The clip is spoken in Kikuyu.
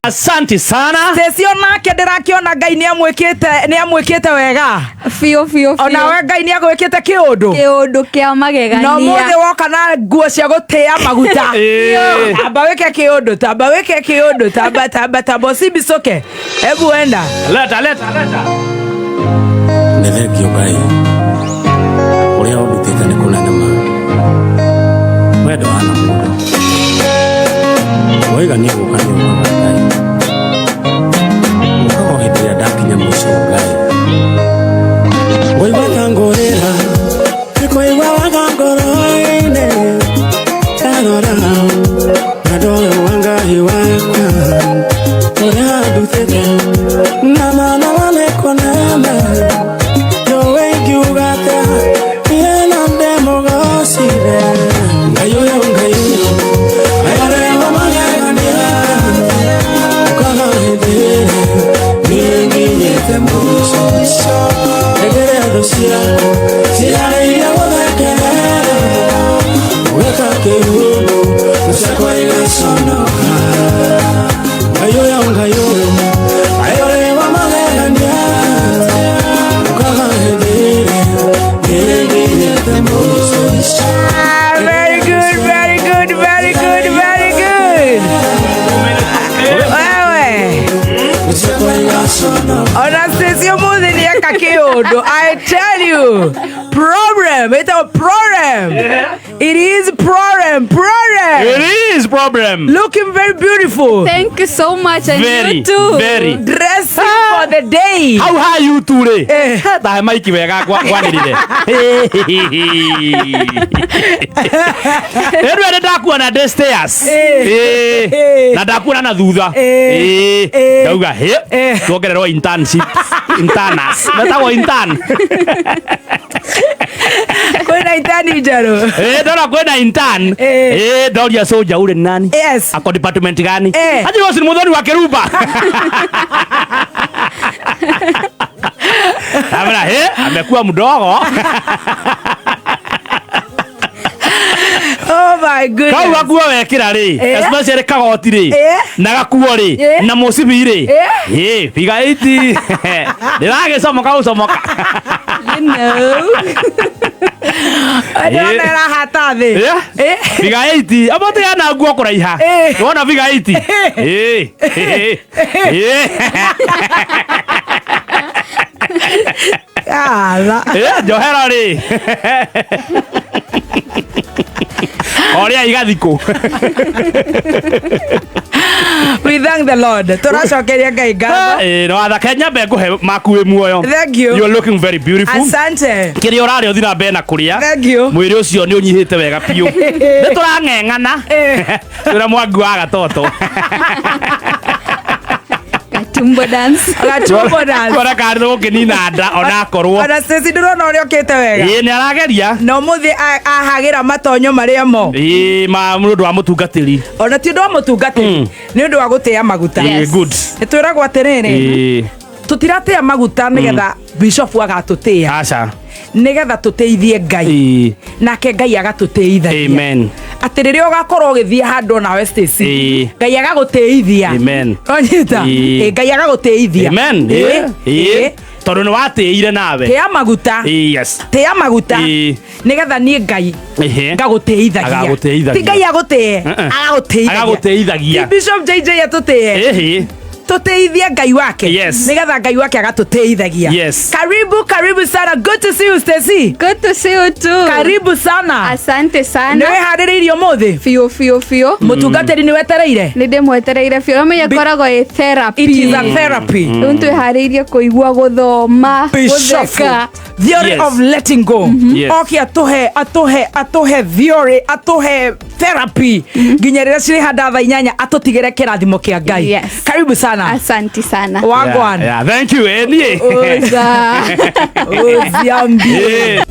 Asante sana. Stacy onake ndĩrakĩona Ngai nĩ amwĩkĩte wega. Biũ biũ biũ. Onawe Ngai nĩ agwĩkĩte kĩũndũ. Kĩũndũ kĩa magegania. Na ũmũthĩ woka na nguo cia gũtĩa maguta. Tamba wĩke kĩũndũ, tamba wĩke kĩũndũ, tamba tamba tamba usibisoke. Hebu enda. Leta, leta, leta. Nĩ thengio Ngai ũrĩa ũndutĩte nĩ kũnene ma wendo hana mũndũ waiga nĩ gũka nĩ ũkaga Ngai ũkaga o hĩndĩ ĩrĩa ndakinya mũico Ngai ngũigua ta ngũrĩra nĩkũigua waga ngoro-inĩ ndarora wendo ũyũ wa Ngai wakwa ũrĩa ndutĩte na mana nĩ kũnene nĩũĩ ingiuga atĩa niĩ no ndĩmũgocire Ngai ũyũ Ngai ũyũ ũrĩa wa magegania ũkaga hĩndĩ ĩrĩa niĩ nginyĩte mũico hĩndĩ ĩrĩa thũ ciakwa ciarĩire gũthekerera ũgeka kĩhumo thũ ciakwa igaconoka Ngai ũyũ Ngai ũyũ Ngai ũrĩ wa magegania ũkaga hĩndĩ ĩrĩa niĩ nginyĩte mũico. Ah, very good, very good, very good, very good. Wewe. Ona Stacy ũmũthĩ nĩ eka kĩũndũ. I tell you. Problem. It's a problem. It is problem. Problem. It is problem. Looking very beautiful. Thank you so much and Very, you too. very. Dressing for the day. Hau ha you two rĩ. Tahe maiki wega ngwanĩrĩre. Rĩu nĩ ndakuona ndĩ stairs. Na ndakuona na thutha. Ndauga hĩ tuongererwo internship. Internas. Metagwo intern. Kwĩna itani njerũ. Ndona kwĩna intern. Ndoria soja ule ni nani? Ako department gani? Aje wasi ni muthoni wa Kirumba. Amera he amekuwa mdogo. Oh my goodness. Kau gakuo wekĩra rĩ, especially kagoti rĩ, na gakuo rĩ, na mũcibi rĩ, figa 80 ndĩragĩcomoka gũcomoka. You know. Ndĩrona ĩrahata thĩ. Figa 80 amo tigana nguo kũraiha. Wona figa 80. Ala. Njohera rĩ. Oria igathikũ. We thank the Lord. Tũracokeria Ngai ngatho. No wathaka nyambe ngũhe maku wĩ muoyo. Thank you. You're looking very beautiful. Asante. Kĩrĩa ũrarĩa ũthiĩ na mbere na kũrĩa. Thank you. Mwĩrĩ ũcio nĩ ũnyihĩte wega biũ. Nĩ tũrang'eng'ana. Twĩna mwangi wa gatoto. Katumbo dance. Gatumbo dance. Kuona kana nĩ gũkĩnina nda onakorwo. Ona Stacy ndĩrona ũrĩa ũkĩte wega. Ĩĩ nĩ arageria. Na ũmũthĩ ahagĩra matonyo marĩa mo. Ĩĩ ma nĩ ũndũ wa mũtungatĩri. Ona ti ũndũ wa mũtungatĩri. Nĩ ũndũ wa gũtĩa maguta. Ĩĩ good. Nĩ twĩragwo atĩrĩrĩ. Tũtiratĩa maguta nĩgetha bishop agatũtĩa. Aca. Nĩgetha tũteithie Ngai. Nake Ngai agatũteithagia. Amen. Atĩ rĩrĩa ũgakorwo ũgĩthiĩ handũ nawe Stacy. Ngai agagũtĩithia. Amen. Wanyita? Ngai agagũtĩithia. Amen. Tondũ nĩ watĩire nawe. Tĩa maguta. Yes. Tĩa maguta. Nĩgetha niĩ Ngai ngagũtĩithagia. Agagũtĩithagia. Ti Ngai agũtĩe. Agagũtĩithagia. Agagũtĩithagia. Ti Bishop JJ atũtĩe. Tũtĩithie Ngai wake. Nĩgetha Ngai wake agatũtĩithagia. Karibu, karibu sana. Good to see you, Stacy. Good to see you too. Karibu sana. Asante sana. Nĩ wĩharĩrĩirie ũmũthĩ? Biũ biũ biũ. Mũtungatĩri nĩ wetereire? Nĩ ndĩmwetereire biũ. Ũmenye ĩkoragwo ĩ therapy. It is a therapy. Rĩu twĩharĩirie kũigua gũthoma, Bishop. gũtheka. Theory of letting go. Oke atũhe atũhe atũhe theory atũhe therapy nginya rĩrĩa cirĩ handa thaa 8 atũtigĩre kĩrathimo kĩa Ngai. Karibu sana. Asante sana. Wagwan. Yeah, thank you. Niĩ. Oza. Oziambie.